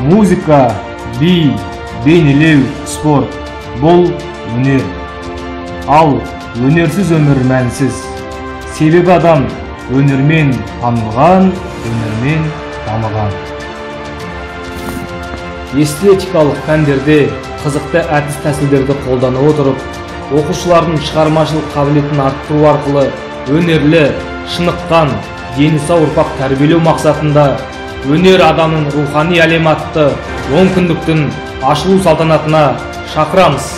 Музыка, би, бейнелеу, спорт – бұл өнер. Ал өнерсіз өмір мәнсіз. Себебі адам өнермен танылған, өнермен дамыған. Эстетикалық пәндерде қызықты әдіс-тәсілдерді қолдана отырып, оқушылардың шығармашылық қабілетін арттыру арқылы өнерлі, шыныққан, дені сау ұрпақ тәрбиелеу мақсатында өнер адамның рухани әлемі атты 10 күндіктің ашылу салтанатына шақырамыз.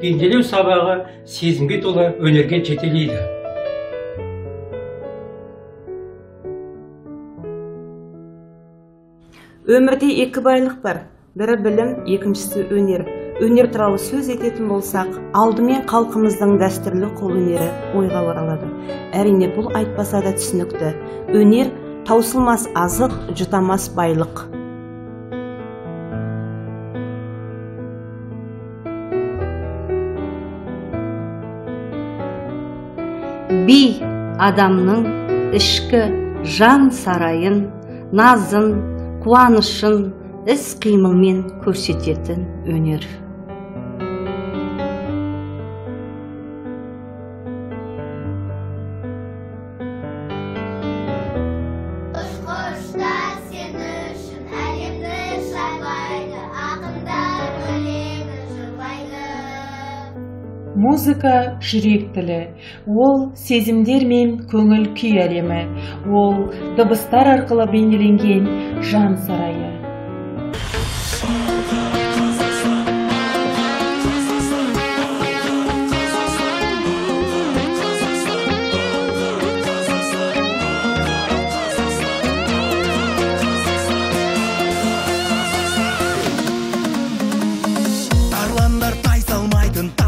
Бейнелеу сабағы сезімге толы өнерге жетелейді. Өмірде екі байлық бар. Бірі білім, екіншісі өнер. Өнер туралы сөз ететін болсақ, алдымен халқымыздың дәстүрлі қолөнері ойға оралады. Әрине, бұл айтпаса да түсінікті. Өнер таусылмас азық, жұтамас байлық. Би адамның ішкі жан сарайын, назын, қуанышын іс-қимылмен көрсететін өнер. Ұшқыштар сен үшін әлемді шарлайды, ақындар өлеңін жырлайды. Музыка жүрек тілі, ол сезімдер мен көңіл күй әлемі, ол дыбыстар арқылы бейнеленген жан сарайы.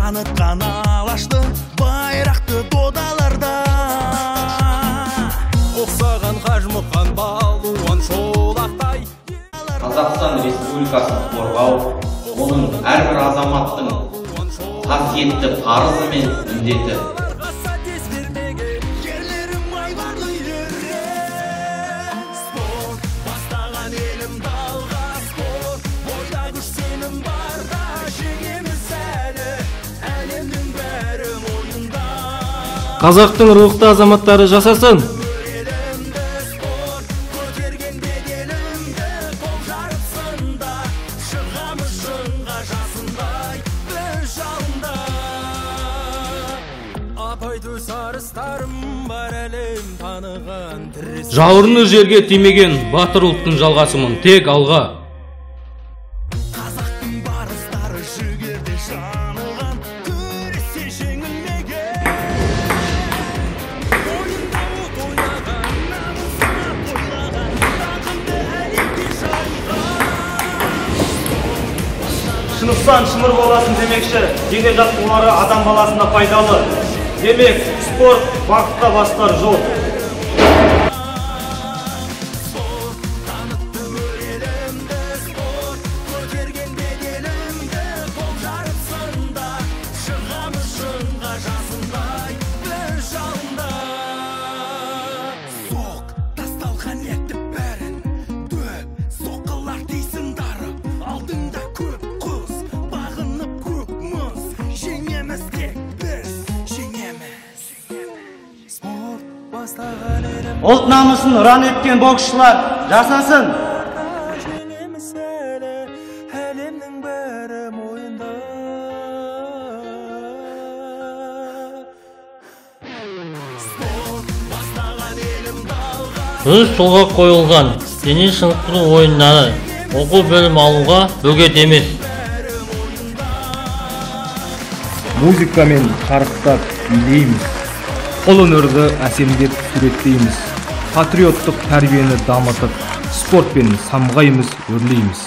Танытқан алашты байрақты додаларда ұқсаған Қажымұқан балуан Шолақтай. Қазақстан Республикасын қорғау оның әрбір азаматтың қасиетті парызы мен міндеті. Қазақтың рухты азаматтары жасасын! Жауырыны жерге тимеген батыр ұлттың жалғасымын, тек алға! Шынықсаң шымыр боласың демекші, дене жаттығулары адам баласына пайдалы. Демек, спорт бақытқа бастар жол. Ұлт намысын ұран еткен боксшылар жасасын! Дұрыс жолға қойылған дене шынықтыру ойындары оқу білім алуға бөгет емес. Музыкамен шарықтап билейміз, қолөнерді әсемдеп суреттейміз, патриоттық тәрбиені дамытып, спортпен самғаймыз, өрлейміз.